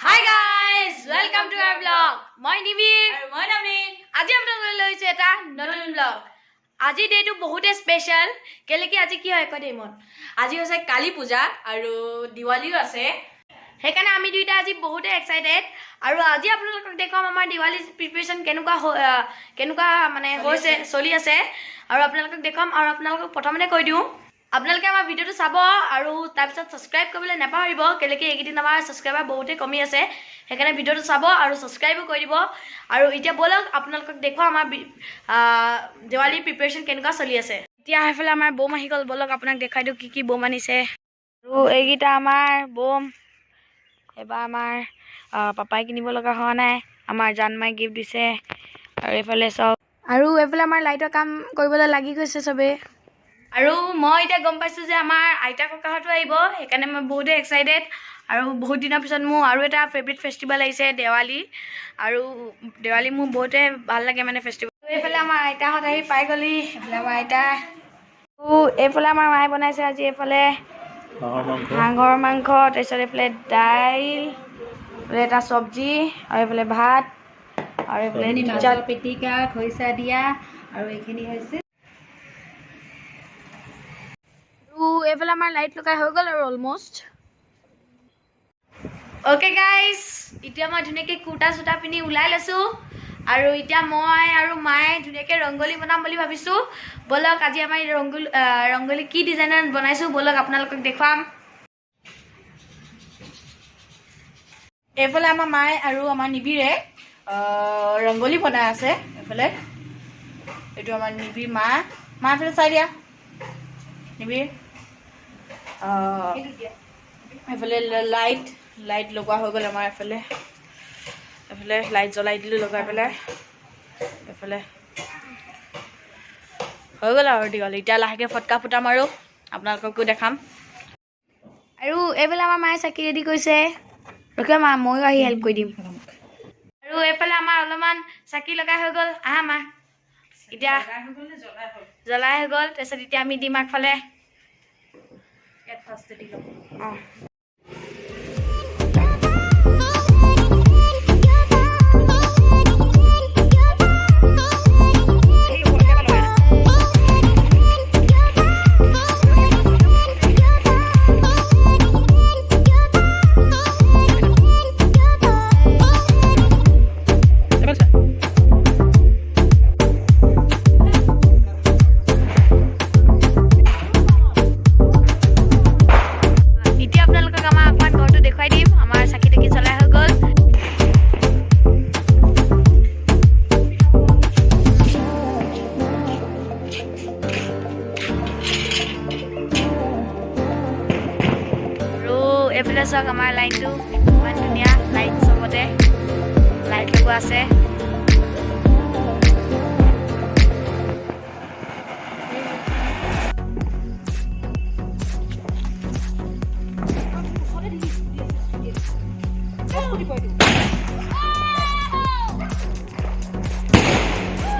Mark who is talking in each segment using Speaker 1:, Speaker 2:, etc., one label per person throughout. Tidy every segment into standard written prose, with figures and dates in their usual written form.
Speaker 1: Hi guys, welcome to our vlog. মই নিবিৰ।
Speaker 2: আৰু মই নবীন।
Speaker 1: আজি আপোনালোকে লৈছোঁ এটা নতুন ব্লগ। আজিৰ ডেটো বহুতেই স্পেচিয়েল। কেলেকি আজি কি হয় কৈ দেই মন।
Speaker 2: আজি হৈছে কালী পূজা আৰু দিৱালীও আছে।
Speaker 1: সেইকাৰণে আমি দুইটা আজি বহুতেই এক্সাইটেড। আৰু আজি আপোনালোকক দেখুৱাম আমাৰ দিৱালী প্ৰিপেৰেশ্যন কেনেকুৱা কেনেকুৱা মানে হৈছে, চলি আছে আৰু আপোনালোকক দেখুৱাম। আৰু আপোনালোকক প্ৰথমতে কৈ দিওঁ, আপোনালোকে আমাৰ ভিডিঅ'টো চাব আৰু তাৰপিছত ছাবস্ক্ৰাইব কৰিবলৈ নাপাহৰিব। কেলেকি এইকেইদিন আমাৰ ছাবস্ক্ৰাইবাৰ বহুতেই কমি আছে। সেইকাৰণে ভিডিঅ'টো চাব আৰু ছাবস্ক্ৰাইবো কৰি দিব। আৰু এতিয়া ব'লক, আপোনালোকক দেখুৱাম আমাৰ দিৱালীৰ প্ৰিপেৰেশ্যন কেনেকুৱা চলি আছে। এতিয়া সেইফালে আমাৰ বম আহি গ'ল। ব'লক, আপোনাক দেখুৱাই দিওঁ কি কি বম আনিছে। আৰু এইকেইটা আমাৰ বম। এবাৰ আমাৰ পাপাই কিনিব লগা হোৱা নাই, আমাৰ জানমাই গিফ্ট দিছে। আৰু এইফালে চাওক, আৰু এইফালে আমাৰ লাইটৰ কাম কৰিবলৈ লাগি গৈছে চবেই। আৰু মই এতিয়া গম পাইছোঁ যে আমাৰ আইতা ককাহঁতো আহিব, সেইকাৰণে মই বহুতেই এক্সাইটেড। আৰু বহুত দিনৰ পিছত মোৰ আৰু এটা ফেভৰেট ফেষ্টিভেল আহিছে, দেৱালী। আৰু দেৱালী মোৰ বহুতেই ভাল লাগে মানে ফেষ্টিভেল। এইফালে আমাৰ আইতাহঁত আহি পাই গ'লি। এইফালে আমাৰ আইতা আৰু এইফালে আমাৰ মায়ে বনাইছে আজি এইফালে
Speaker 3: হাঁহৰ মাংস।
Speaker 1: হাঁহৰ মাংস, তাৰপিছত এইফালে দাইল, এইফালে এটা চব্জি আৰু এইফালে ভাত আৰু এইফালে
Speaker 4: মাছৰ পিটিকা, খৰিচা দিয়া আৰু এইখিনি হৈছে।
Speaker 1: আৰু এইফালে আমাৰ লাইট লগাই হৈ গ'ল আৰু অলমষ্ট। অ'কে গাইজ, এতিয়া মই ধুনীয়াকৈ কুৰ্তা চুৰ্তা পিন্ধি ওলাই লৈছোঁ আৰু এতিয়া মই আৰু মায়ে ধুনীয়াকৈ ৰংগলী বনাম বুলি ভাবিছোঁ। ব'লক, আজি আমাৰ ৰংগলী কি ডিজাইনত বনাইছোঁ, ব'লক আপোনালোকক দেখুৱাম।
Speaker 2: এইফালে আমাৰ মায়ে আৰু আমাৰ নিবিৰে ৰংগলী বনাই আছে। এইফালে এইটো আমাৰ নিবিৰ মা। মা, এইফালে চাই দিয়া নিবিৰ। এইফালে লাইট লাইট লগোৱা হৈ গ'ল আমাৰ। এইফালে এইফালে লাইট জ্বলাই দিলোঁ লগাই পেলাই। এইফালে হৈ গ'ল আৰু দীঘল। এতিয়া লাহেকৈ ফটকা ফুটাম আৰু আপোনালোককো দেখাম।
Speaker 1: আৰু এইফালে আমাৰ মায়ে চাকি ৰেডি কৰিছে। ৰখিবা মা, ময়ো আহি হেল্প কৰি দিম। আৰু এইফালে আমাৰ অলপমান চাকি লগাই হৈ গ'ল। আহা মা, এতিয়া জ্বলাই হৈ গ'ল। তাৰপিছত এতিয়া আমি দিম আগফালে।
Speaker 2: ইয়াত ফাৰ্ষ্টে দি লওঁ।
Speaker 1: অঁ। এতিয়া আপোনালোকক আমাৰ অকণমান ঘৰটো দেখুৱাই দিম। আমাৰ চাকি তাকি জ্বলাই হৈ গ'ল। আৰু এইফালে চাওক, আমাৰ লাইনটো ইমান ধুনীয়া লাইট, চবতে লাইট লগোৱা আছে।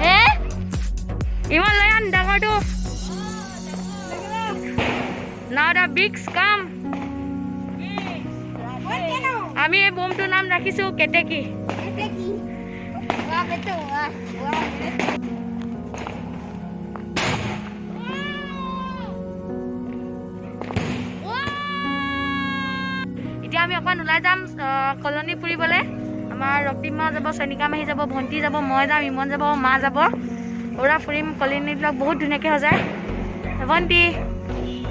Speaker 1: হে, ইমান লৈ আন ডাঙৰটো। Now the big come. আমি এই বোমটোৰ নাম ৰাখিছো কেতেকী। এতিয়া আমি অকণমান ওলাই যাম কলনি ফুৰিবলৈ। আমাৰ ৰক্তিমা যাব, চনিকা মাহী যাব, ভণ্টি যাব, মই যাম, ইমন যাব, মা যাব। পুৰা ফুৰিম। কলনিবিলাক বহুত ধুনীয়াকৈ সজায়। ভণ্টি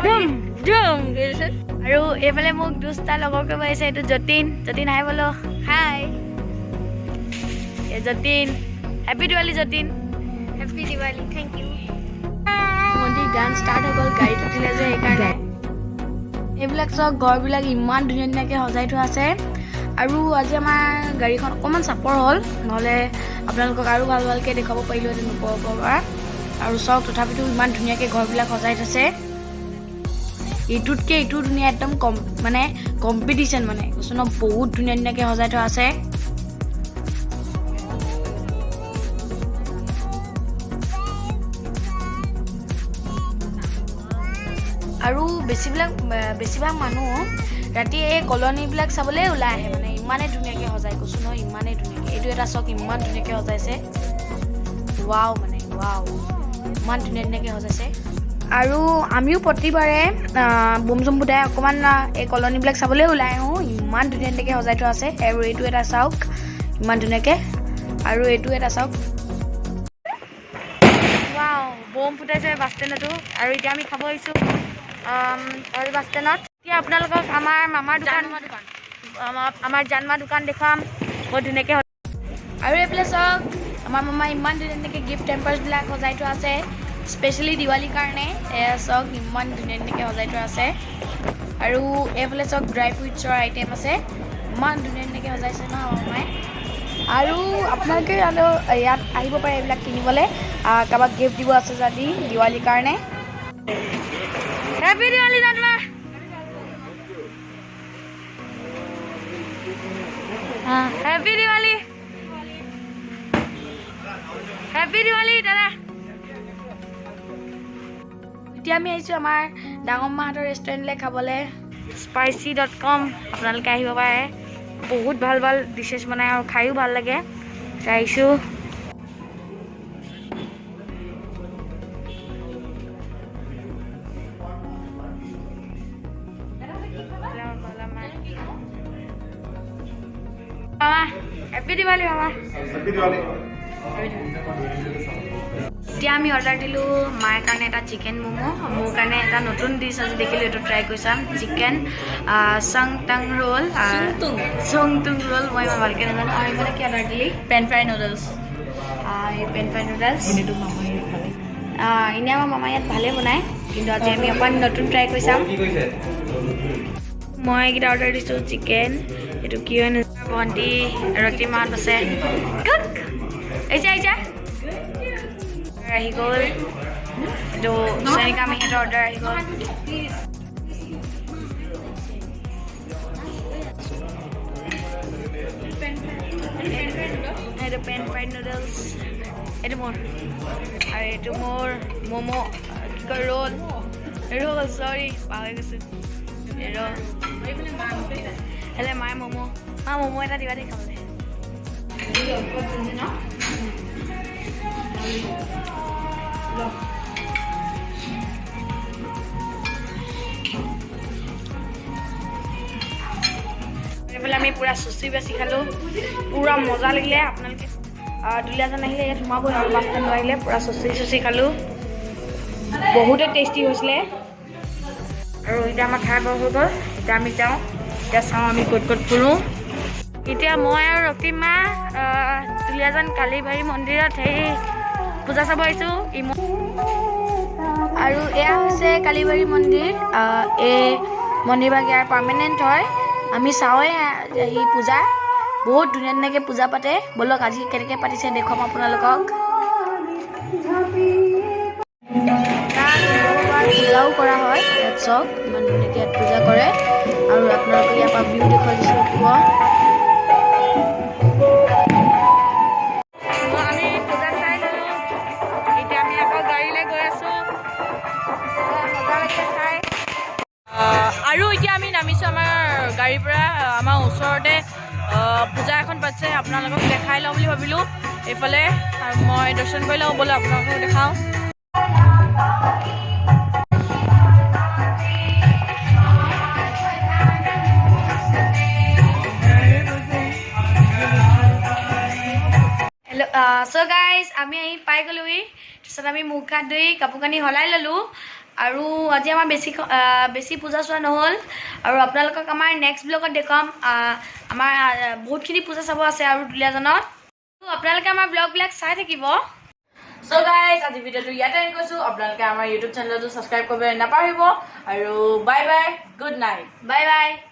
Speaker 1: ধুম ধুম। আৰু এইফালে মোক দুটা লগৰ কৰিব আহিছে। এইটো যতীন। যতীন, হাই বলো।
Speaker 4: হাই।
Speaker 1: এই Jatin. Happy Diwali Jatin.
Speaker 4: Happy Diwali, thank you.
Speaker 1: ভণ্টি গান ষ্টাৰ্ট হৈ গ'ল, গাড়ীত উঠিলে যে সেইকাৰণে। এইবিলাক চব ঘৰবিলাক ইমান ধুনীয়া ধুনীয়াকৈ সজাই থোৱা আছে। আৰু আজি আমাৰ গাড়ীখন অকণমান চাপৰ হ'ল, নহ'লে আপোনালোকক আৰু ভাল ভালকৈ দেখুৱাব পাৰিলোহেঁতেন ওপৰৰ ওপৰৰ পৰা। আৰু চাওক, তথাপিতো ইমান ধুনীয়াকৈ ঘৰবিলাক সজাই থৈছে। ইটোতকৈ ইটো ধুনীয়া, একদম কম মানে কম্পিটিশ্যন মানে কৈছোঁ ন। বহুত ধুনীয়া ধুনীয়াকৈ সজাই থোৱা আছে। আৰু বেছিভাগ মানুহ ৰাতি এই কলনিবিলাক চাবলৈ ওলাই আহে মানে। ইমানেই ধুনীয়াকৈ সজাই, কৈছোঁ নহয়, ইমানেই ধুনীয়াকৈ। এইটো এটা চাওক, ইমান ধুনীয়াকৈ সজাইছে। ৱাও, মানে ৱাও, ইমান ধুনীয়া ধুনীয়াকৈ সজাইছে। আৰু আমিও প্ৰতিবাৰে বোম চোম ফুটাই অকণমান এই কলনীবিলাক চাবলৈ ওলাই আহোঁ। ইমান ধুনীয়া ধুনীয়াকৈ সজাই থোৱা আছে। আৰু এইটো এটা চাওক, ইমান ধুনীয়াকৈ। আৰু এইটো এটা চাওক।
Speaker 2: ৱাও, বম ফুটাইছে বাছ ষ্টেণ্ডতো। আৰু এতিয়া আমি খাব আহিছোঁ বাছ ষ্টেণ্ডত। এতিয়া আপোনালোকক আমাৰ মামাৰ দোকান, আমাৰ জানমা দোকান দেখুৱাম, বহুত ধুনীয়াকৈ।
Speaker 1: আৰু এইফালে চাওক, আমাৰ মামা ইমান ধুনীয়া ধুনীয়াকৈ গিফ্ট হেম্পাৰ্ছবিলাক সজাই থোৱা আছে, স্পেচিয়েলি দিৱালীৰ কাৰণে। এয়া চাওক, ইমান ধুনীয়া ধুনীয়াকৈ সজাই থোৱা আছে। আৰু এইফালে চাওক, ড্ৰাই ফ্ৰুইটছৰ আইটেম আছে। ইমান ধুনীয়া ধুনীয়াকৈ সজাইছে ন আমাৰ মামাই। আৰু আপোনালোকে ইয়াত আহিব পাৰে এইবিলাক কিনিবলৈ, কাৰোবাক গিফ্ট দিব আছে যদি দিৱালীৰ কাৰণে।
Speaker 2: হেপী দিৱালী জানমা। হেপী দিৱালী, হেপী দিৱালী দাদা।
Speaker 1: এতিয়া আমি আহিছোঁ আমাৰ ডাঙৰ মাহঁতৰ ৰেষ্টুৰেণ্টলৈ খাবলৈ।
Speaker 2: spicy.com, আপোনালোকে আহিব পাৰে। বহুত ভাল ভাল ডিছেছ বনায় আৰু খায়ো ভাল লাগে। আহিছোঁ। মামা, হেপী দিৱালী মামা।
Speaker 1: এতিয়া আমি অৰ্ডাৰ দিলোঁ, মাৰ কাৰণে এটা চিকেন ম'ম', মোৰ কাৰণে এটা নতুন ডিছ আজি দেখিলোঁ, এইটো ট্ৰাই কৰি চাম, চিকেন চং টং ৰোল, চং টুং ৰোল, মই ইমান ভালকৈ নাজানো। আৰু এইফালে কি অৰ্ডাৰ দিলি?
Speaker 2: Pan fry noodles.
Speaker 1: এই পেন ফ্ৰাই নুডলছ। এনেই আমাৰ মামা ইয়াত ভালেই বনায়, কিন্তু আজি আমি অকণমান নতুন ট্ৰাই কৰি চাম। মই এইকেইটা অৰ্ডাৰ দিছোঁ চিকেন, এইটো কি হয় নাজানো। ভণ্টি ৰতি মাহঁত আছে। আহিছে, আহিছে, আহি গ'ল। এইটো চয়নিকা মাহীহঁতৰ অৰ্ডাৰ আহি গ'ল। এইটো পেন ফ্ৰাইড নুডলছ, এইটো মোৰ, আৰু এইটো মোৰ ম'ম', কি কয়, ৰোল, ৰোল, চৰি, পাহৰি গৈছোঁ, ৰোল। হ'লে মায়ে ম'ম', মা, ম'ম' এটা দিবা দেই খাবলৈ। এইফালে আমি পূৰা চুচি বাচি খালোঁ, পূৰা মজা লাগিলে। আপোনালোকে দুলীয়াজান আহিলে ইয়াত সোমাবই, আৰু বাছ ষ্টেণ্ড আহিলে পূৰা চুচি চুচি খালোঁ, বহুতে টেষ্টি হৈছিলে।
Speaker 2: আৰু এতিয়া আমাৰ খাই বৈ হৈ গ'ল। এতিয়া আমি যাওঁ, এতিয়া চাওঁ আমি ক'ত ক'ত ফুৰোঁ। এতিয়া মই আৰু ৰক্তিম মা দুলীয়াজান কালীবাৰী মন্দিৰত হেৰি পূজা চাব আহিছোঁ।
Speaker 1: আৰু এয়া হৈছে কালীবাৰী মন্দিৰ। এই মন্দিৰভাগ ইয়াৰ পাৰ্মানেণ্ট হয়, আমি চাওঁৱেই আহি পূজা। বহুত ধুনীয়া ধুনীয়াকৈ পূজা পাতে। ব'লক, আজি কেনেকৈ পাতিছে দেখুৱাম আপোনালোকক। তাত পূজাও কৰা হয় ইয়াত। চাওক, ইমান ধুনীয়াকৈ ইয়াত পূজা কৰে। আৰু আপোনালোকক ইয়াৰ পৰা ভিউ দেখুৱাই দিছোঁ ৰখিব।
Speaker 2: আমি পূজা চাই ল'লোঁ, এতিয়া আমি আকৌ গাড়ীলৈ গৈ আছোঁ। মজা লাগিলে চাই। আৰু এতিয়া আমি নামিছোঁ আমাৰ গাড়ীৰ পৰা। আমাৰ ওচৰতে পূজা এখন পাতিছে, আপোনালোকক দেখাই লওঁ বুলি ভাবিলোঁ। এইফালে মই দৰ্শন কৰি লওঁ, বোলো আপোনালোকক দেখাওঁ।
Speaker 1: হেল্ল', চ' গাইজ, আমি আহি পাই গ'লোহি। তাৰপিছত আমি মুখ হাত ধুই কাপোৰ কানি সলাই ল'লোঁ। আৰু আজি আমাৰ বেছি পূজা চোৱা নহ'ল। আৰু আপোনালোকক আমাৰ নেক্সট ব্লগত দেখুৱাম। আমাৰ বহুতখিনি পূজা চাব আছে আৰু দুলীয়াজানত। আপোনালোকে আমাৰ ব্লগবিলাক চাই থাকিব।
Speaker 2: চ' গাইজ, আজি ভিডিঅ'টো ইয়াতে এণ্ড কৰিছোঁ। আপোনালোকে আমাৰ ইউটিউব চেনেলটো ছাবস্ক্ৰাইব কৰিবলৈ নাপাহৰিব। আৰু bye bye, good night.
Speaker 1: Bye bye.